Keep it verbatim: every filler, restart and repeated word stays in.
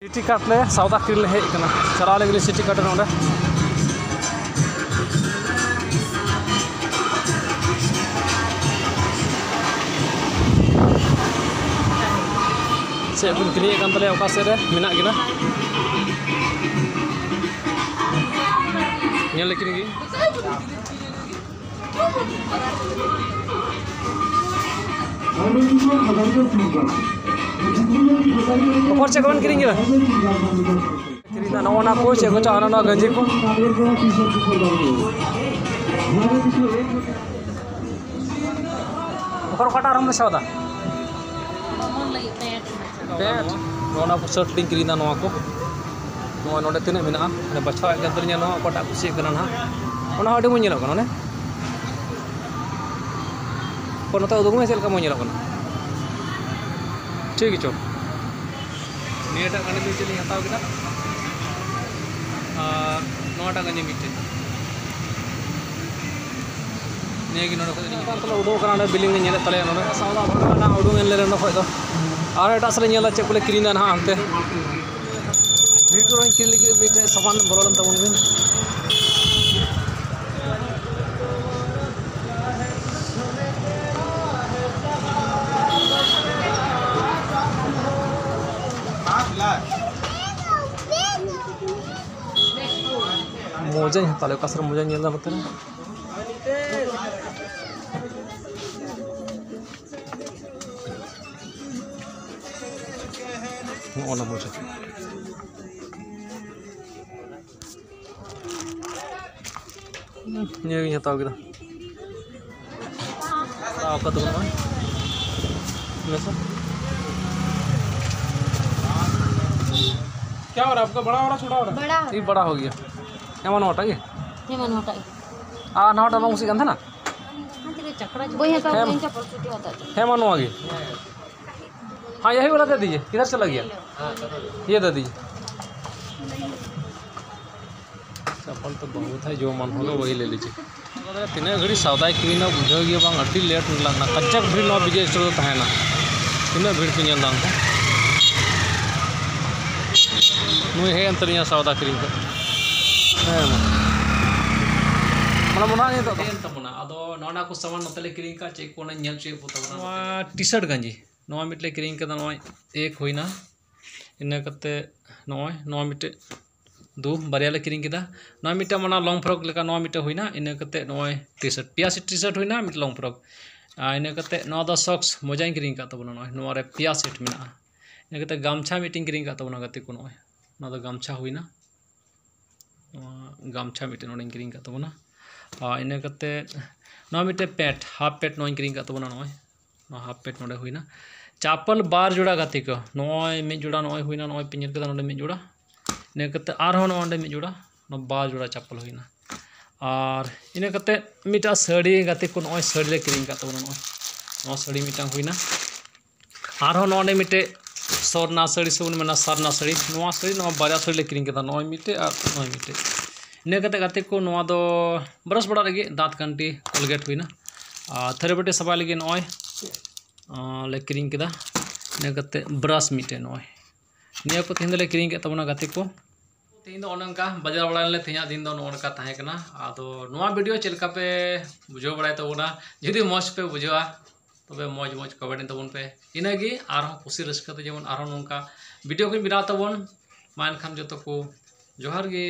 City cart ᱞᱮ ᱥᱟᱣᱫᱟ ᱠᱤᱨᱤᱧ ᱞᱮ ᱦᱮᱡ ᱟᱠᱟᱱᱟ᱾ ᱪᱟᱞᱟᱣ ᱞᱮᱱ ᱜᱮᱞᱤᱧ ᱥᱤᱴᱤ ᱠᱟᱨᱴ ᱨᱮ ᱱᱚᱰᱮ᱾ ᱪᱮᱫ ᱵᱤᱱ ᱠᱤᱨᱤᱧᱮᱫ ᱠᱟᱱ ᱛᱟᱞᱮᱭᱟ? ᱚᱠᱟ ᱥᱮᱫ ᱨᱮ ᱢᱮᱱᱟᱜ ᱠᱤᱱᱟ? ᱧᱮᱞ ᱞᱮᱠᱤᱱ ᱜᱮ᱾ ᱚᱠᱚᱨ ᱪᱮᱫ ᱠᱚᱵᱮᱱ ᱠᱤᱨᱤᱧ ᱠᱮᱫᱟ? ᱠᱤᱨᱤᱧ ᱫᱟ ᱱᱚᱜᱼᱚ ᱱᱟ ᱠᱚ, ᱪᱮᱫ ᱠᱚᱪᱚ ᱦᱟᱱᱟ ᱱᱚᱣᱟ ᱜᱟᱹᱧᱡᱤ ᱠᱚ᱾ ᱚᱠᱚᱨ ᱚᱠᱟᱴᱟᱜ ᱟᱨᱚᱢ ᱢᱮᱥᱟᱣᱫᱟ? ᱯᱮᱱᱴ᱾ ᱱᱚᱜᱼᱚ ᱱᱟ ᱠᱚ ᱥᱟᱨᱴ ᱞᱤᱧ ᱠᱤᱨᱤᱧ ᱮᱫᱟ, ᱱᱚᱣᱟ ᱠᱚ᱾ ᱱᱚᱜᱼᱚᱭ ᱱᱚᱰᱮ ᱛᱤᱱᱟᱹᱜ ᱢᱮᱱᱟᱜᱼᱟ, ᱢᱟᱱᱮ ᱵᱟᱪᱷᱟᱣ ᱮᱫ ᱠᱟᱱ ᱛᱟᱹᱞᱤᱧᱟ, ᱱᱚᱣᱟ ᱚᱠᱟᱴᱟᱜ ᱠᱩᱥᱤᱭᱟᱜ ᱠᱟᱱᱟ ᱱᱟᱦᱟᱜ, ᱚᱱᱟ ᱦᱚᱸ ᱟᱹᱰᱤ ᱢᱚᱡᱽ ᱧᱮᱞᱚᱜ ᱠᱟᱱᱟ᱾ ᱚᱱᱮ ᱠᱚ ᱱᱚᱛᱮ ᱩᱫᱩᱜ ᱢᱮ, ᱪᱮᱫ ᱞᱮᱠᱟ ᱢᱚᱡᱽ ᱧᱮᱞᱚᱜ ᱠᱟᱱᱟ, ᱴᱷᱤᱠ ᱜᱮᱪᱚ᱾ ᱱᱤᱭᱟᱹᱴᱟᱜ ᱜᱟᱹᱰᱤ ᱫᱚ ᱪᱮᱫ ᱞᱤᱧ ᱦᱟᱛᱟᱣ ᱠᱮᱫᱟ, ᱟᱨ ᱱᱚᱣᱟᱴᱟᱜ ᱜᱟᱹᱰᱤ ᱢᱤᱫᱴᱮᱱ᱾ ᱱᱤᱭᱟᱹ ᱜᱮ ᱱᱚᱰᱮ ᱠᱷᱚᱡ ᱞᱤᱧ ᱦᱟᱛᱟᱣ ᱠᱮᱫᱟ᱾ ᱩᱰᱩᱠ ᱠᱟᱱᱟ, ᱚᱸᱰᱮ ᱵᱤᱞᱤᱝ ᱞᱤᱧ ᱧᱮᱞᱮᱫ ᱛᱟᱞᱮᱭᱟ ᱱᱚᱰᱮ᱾ ᱥᱟᱣᱫᱟ ᱵᱷᱟᱜᱟᱣ ᱮᱱᱟ, ᱩᱰᱩᱝ ᱮᱱ ᱞᱮ ᱱᱚᱰᱮ ᱠᱷᱚᱡ ᱫᱚ᱾ ᱟᱨ ᱮᱴᱟᱜ ᱥᱮᱫ ᱞᱮ ᱧᱮᱞᱟ ᱪᱮᱫ ᱠᱚᱞᱮ ᱠᱤᱨᱤᱧ ᱮᱫᱟ ᱱᱟᱦᱟᱜ ᱦᱟᱱᱛᱮ᱾ ᱵᱷᱤᱲ ᱠᱚᱨᱮᱧ ᱠᱤᱨᱤᱧ ᱞᱟᱹᱜᱤᱫ ᱢᱤᱫᱴᱮᱡ ᱥᱟᱢᱟᱱ ᱵᱚᱞᱚ ᱞᱮᱱ ᱛᱟᱵᱚᱱ ᱜᱮ᱾ ᱢᱚᱡᱟᱧ ᱦᱟᱛᱟᱣ ᱞᱮᱫ, ᱚᱠᱟ ᱥᱮᱫ ᱨᱮ ᱢᱚᱡᱟᱧ ᱧᱮᱞ ᱮᱫᱟ ᱱᱚᱛᱮ ᱨᱮ᱾ ᱱᱚᱜᱼᱚ ᱱᱟ ᱢᱚᱡᱟ᱾ ᱱᱤᱭᱟᱹ ᱜᱤᱧ ᱦᱟᱛᱟᱣ ᱠᱮᱫᱟ᱾ ᱦᱟᱛᱟᱣ ᱠᱟᱛᱮ ᱵᱟᱹᱱᱩᱜᱼᱟ᱾ ᱞᱟᱹᱭ ᱢᱮᱥᱮ᱾ क्या हो रहा है आपका, बड़ा हो रहा, छोटा हो रहा है? बड़ा हो ये रहा। बड़ा हो गया। ᱦᱮᱸ, ᱢᱟ ᱱᱚᱣᱟᱴᱟᱜ ᱜᱮ? ᱦᱮᱸ, ᱢᱟ ᱱᱚᱣᱟᱴᱟᱜ ᱜᱮ। ᱟᱨ ᱱᱟᱣᱟᱴᱟᱜ ᱵᱟᱝ ᱠᱩᱥᱤᱜ ᱠᱟᱱ ᱛᱟᱦᱮᱱᱟ? ᱵᱟᱹᱧ ᱦᱟᱛᱟᱣ ᱦᱮᱸ, ᱠᱮᱫᱟ, ᱤᱧ ᱪᱟᱯᱚᱞ ᱪᱩᱴᱤ ᱦᱟᱛᱟᱣ ᱠᱮᱫᱟ᱾ ᱦᱮᱸ, ᱢᱟ ᱱᱚᱣᱟ ᱜᱮ। हाँ, यही वाला दे दीजिए, किधर चला गया? ये दे दीजिए। चप्पल तो बहुत है, जो मन होगा वही ले लीजिए। ᱛᱤᱱᱟᱹᱜ ᱜᱷᱟᱹᱲᱤᱡ ᱥᱟᱣᱫᱟᱭ ᱠᱤᱨᱤᱧᱟ ᱵᱩᱡᱷᱟᱹᱣ ᱜᱮ ᱵᱟᱝ, ᱟᱹᱰᱤ ᱞᱮᱴ ᱞᱮᱱᱟ᱾ ᱠᱟᱡᱟᱠ ᱵᱷᱤᱲ ᱱᱚᱣᱟ ᱵᱤᱡᱚᱭ ᱥᱴᱳᱨ ᱫᱚ ᱛᱟᱦᱮᱱᱟ᱾ ᱛᱤᱱᱟᱹᱜ ᱵᱷᱤᱲ ᱯᱮ ᱧᱮᱞ ᱫᱟ ᱚᱱᱠᱟ? ᱱᱩᱭ ᱦᱮᱡ ᱮᱱ ᱛᱟᱹᱞᱤᱧᱟ ᱥᱟᱣᱫᱟ ᱠᱤᱨᱤᱧ ᱠᱷᱚᱱ᱾ ᱦᱮᱸ, ᱢᱟ᱾ ᱢᱟᱱᱮ ᱢᱚᱱᱟ ᱱᱤᱛᱚᱜ ᱫᱚ᱾ ᱦᱮᱡ ᱮᱱ ᱛᱟᱵᱚᱱᱟ᱾ ᱟᱫᱚ ᱱᱚᱣᱟ ᱠᱚ ᱥᱟᱢᱟᱱ ᱱᱚᱛᱮ ᱞᱮ ᱠᱤᱨᱤᱧ ᱠᱟᱜᱼᱟ, ᱪᱮᱫ ᱠᱚ ᱚᱱᱟᱧ ᱧᱮᱞ ᱦᱚᱪᱚᱭᱮᱫ ᱵᱚᱱ ᱛᱟᱵᱚᱱᱟ᱾ ᱱᱚᱣᱟ T-shirt ᱜᱟᱸᱡᱤ, ᱱᱚᱣᱟ ᱢᱤᱫ ᱞᱮ ᱠᱤᱨᱤᱧ ᱠᱟᱫᱟ, ᱱᱚᱜᱼᱚᱭ ᱮᱠ ᱦᱩᱭᱱᱟ᱾ ᱤᱱᱟᱹ ᱠᱟᱛᱮ ᱱᱚᱜᱼᱚᱭ ᱱᱚᱣᱟ ᱢᱤᱫᱴᱮᱡ ᱫᱩ, ᱵᱟᱨᱭᱟ ᱞᱮ ᱠᱤᱨᱤᱧ ᱠᱮᱫᱟ᱾ ᱱᱚᱣᱟ ᱢᱤᱫᱴᱮᱱ ᱚᱱᱟ long frock ᱞᱮᱠᱟ, ᱱᱚᱣᱟ ᱢᱤᱫᱴᱮᱱ ᱦᱩᱭᱱᱟ᱾ ᱤᱱᱟᱹ ᱠᱟᱛᱮ ᱱᱚᱜᱼᱚᱭ T-shirt, ᱯᱮᱭᱟ set T-shirt ᱦᱩᱭᱱᱟ, ᱢᱤᱫ long frock᱾ ᱟᱨ ᱤᱱᱟᱹ ᱠᱟᱛᱮ ᱱᱚᱣᱟ ᱫᱚ socks, ᱢᱚᱡᱟᱧ ᱠᱤᱨᱤᱧ ᱟᱠᱟᱫ ᱛᱟᱵᱚᱱᱟ, ᱱᱚᱜᱼᱚᱭ ᱱᱚᱣᱟ ᱨᱮ ᱯᱮᱭᱟ set ᱢᱮᱱᱟᱜᱼᱟ᱾ ᱤᱱᱟᱹ ᱠᱟᱛᱮ ᱜᱟᱢᱪᱷᱟ ᱢᱤᱫᱴᱮᱱ ᱠᱤᱨᱤᱧ ᱟᱠᱟᱫ ᱛᱟᱵᱚᱱᱟ ᱜᱟᱛᱮ ᱠᱚ, ᱱᱚᱜᱼᱚᱭ ᱱᱚᱣᱟ ᱫᱚ ᱜᱟᱢᱪᱷᱟ ᱦᱩᱭᱱᱟ᱾ ᱱᱚᱣᱟ ᱜᱟᱢᱪᱷᱟ ᱢᱤᱫᱴᱮᱱ ᱱᱚᱰᱮᱧ ᱠᱤᱨᱤᱧ ᱟᱠᱟᱫ ᱛᱟᱵᱚᱱᱟ᱾ ᱟᱨ ᱤᱱᱟᱹ ᱠᱟᱛᱮ ᱱᱚᱣᱟ ᱢᱤᱫᱴᱮᱱ pant, half pant ᱱᱚᱣᱟᱧ ᱠᱤᱨᱤᱧ ᱟᱠᱟᱫ ᱛᱟᱵᱚᱱᱟ, ᱱᱚᱜᱼᱚᱭ ᱱᱚᱣᱟ half pant ᱱᱚᱰᱮ ᱦᱩᱭᱱᱟ᱾ ᱪᱟᱯᱯᱚᱞ ᱵᱟᱨ ᱡᱳᱲᱟ ᱜᱟᱛᱮ ᱠᱚ, ᱱᱚᱜᱼᱚᱭ ᱢᱤᱫ ᱡᱳᱲᱟ ᱱᱚᱜᱼᱚᱭ ᱦᱩᱭᱱᱟ, ᱱᱚᱜᱼᱚᱭ ᱯᱮ ᱧᱮᱞ ᱠᱮᱫᱟ ᱱᱚᱰᱮ ᱢᱤᱫ ᱡᱳᱲᱟ, ᱤᱱᱟᱹ ᱠᱟᱛᱮ ᱟᱨᱦᱚᱸ ᱱᱚᱜᱼᱚᱭ ᱱᱚᱰᱮ ᱢᱤᱫ ᱡᱳᱲᱟ, ᱱᱚᱣᱟ ᱵᱟᱨ ᱡᱳᱲᱟ ᱪᱟᱯᱯᱚᱞ ᱦᱩᱭᱱᱟ᱾ ᱟᱨ ᱤᱱᱟᱹ ᱠᱟᱛᱮ ᱢᱤᱫᱴᱟᱝ ᱥᱟᱹᱲᱤ ᱜᱟᱛᱮ ᱠᱚ, ᱱᱚᱜᱼᱚᱭ ᱥᱟᱹᱲᱤ ᱞᱮ ᱠᱤᱨᱤᱧ ᱟᱠᱟᱫ ᱛᱟᱵᱚᱱᱟ, ᱱᱚᱜᱼᱚᱭ ᱱᱚᱣᱟ ᱥᱟᱹᱲᱤ ᱢᱤᱫᱴᱟᱝ ᱦᱩᱭᱱᱟ᱾ ᱟᱨᱦᱚᱸ ᱱᱚᱜᱼᱚ ᱱᱚᱰᱮ ᱢᱤᱫᱴᱮᱡ ᱥᱚᱨᱱᱟ ᱥᱟᱹᱲᱤ ᱥᱮ ᱵᱚᱱ ᱢᱮᱱᱟ ᱥᱟᱨᱱᱟ ᱥᱟᱹᱲᱤ, ᱱᱚᱣᱟ ᱥᱟᱹᱲᱤ, ᱱᱚᱣᱟ ᱵᱟᱨᱭᱟ ᱥᱟᱹᱲᱤ ᱞᱮ ᱠᱤᱨᱤᱧ ᱠᱮᱫᱟ, ᱱᱚᱜᱼᱚᱭ ᱢᱤᱫᱴᱮᱡ ᱟᱨ ᱱᱚᱜᱼᱚᱭ ᱢᱤᱫᱴᱮᱡ᱾ ᱤᱱᱟᱹ ᱠᱟᱛᱮ ᱜᱟᱛᱮ ᱠᱚ, ᱱᱚᱣᱟ ᱫᱚ brush ᱵᱟᱲᱟ ᱞᱟᱹᱜᱤᱫ ᱫᱟᱸᱛ ᱠᱟᱱᱴᱤ Colgate ᱦᱩᱭᱱᱟ᱾ ᱟᱨ ᱛᱷᱟᱹᱨᱤ ᱵᱟᱹᱴᱤ ᱥᱟᱯᱷᱟᱭ ᱞᱟᱹᱜᱤᱫ ᱱᱚᱜᱼᱚᱭ, ᱟᱸ, ᱞᱮ ᱠᱤᱨᱤᱧ ᱠᱮᱫᱟ᱾ ᱤᱱᱟᱹ ᱠᱟᱛᱮ brush ᱢᱤᱫᱴᱮᱡ ᱱᱚᱜᱼᱚᱭ᱾ ᱱᱤᱭᱟᱹ ᱠᱚ ᱛᱮᱦᱮᱧ ᱫᱚᱞᱮ ᱠᱤᱨᱤᱧ ᱠᱮᱫ ᱛᱟᱵᱚᱱᱟ ᱜᱟᱛᱮ ᱠᱚ᱾ ᱛᱮᱦᱮᱧ ᱫᱚ ᱚᱱᱮ ᱚᱱᱠᱟ ᱵᱟᱡᱟᱨ ᱵᱟᱲᱟ ᱞᱮᱱᱟ, ᱛᱮᱦᱮᱧᱟᱜ ᱫᱤᱱ ᱫᱚ ᱱᱚᱜᱼᱚ ᱱᱚᱝᱠᱟ ᱛᱟᱦᱮᱸ ᱠᱟᱱᱟ᱾ ᱟᱫᱚ ᱱᱚᱣᱟ video ᱪᱮᱫ ᱞᱮᱠᱟ ᱯᱮ ᱵᱩᱡᱷᱟᱹᱣ ᱵᱟᱲᱟᱭ ᱛᱟᱵᱚᱱᱟ? ᱡᱩᱫᱤ ᱢᱚᱡᱽ ᱯᱮ ᱵᱩᱡᱷᱟᱹᱣᱟ, ᱛᱚᱵᱮ ᱢᱚᱡᱽ ᱢᱚᱡᱽ comment ᱛᱟᱵᱚᱱ ᱯᱮ᱾ ᱤᱱᱟᱹᱜᱮ, ᱟᱨᱦᱚᱸ ᱠᱩᱥᱤ ᱨᱟᱹᱥᱠᱟᱹ ᱛᱮ ᱡᱮᱢᱚᱱ ᱟᱨᱦᱚᱸ ᱱᱚᱝᱠᱟ video ᱠᱚᱧ ᱵᱮᱱᱟᱣ ᱛᱟᱵᱚᱱ᱾ ᱢᱟ ᱮᱱᱠᱷᱟᱱ ᱡᱚᱛᱚ ᱠᱚ ᱡᱚᱦᱟᱨ ᱜᱮ᱾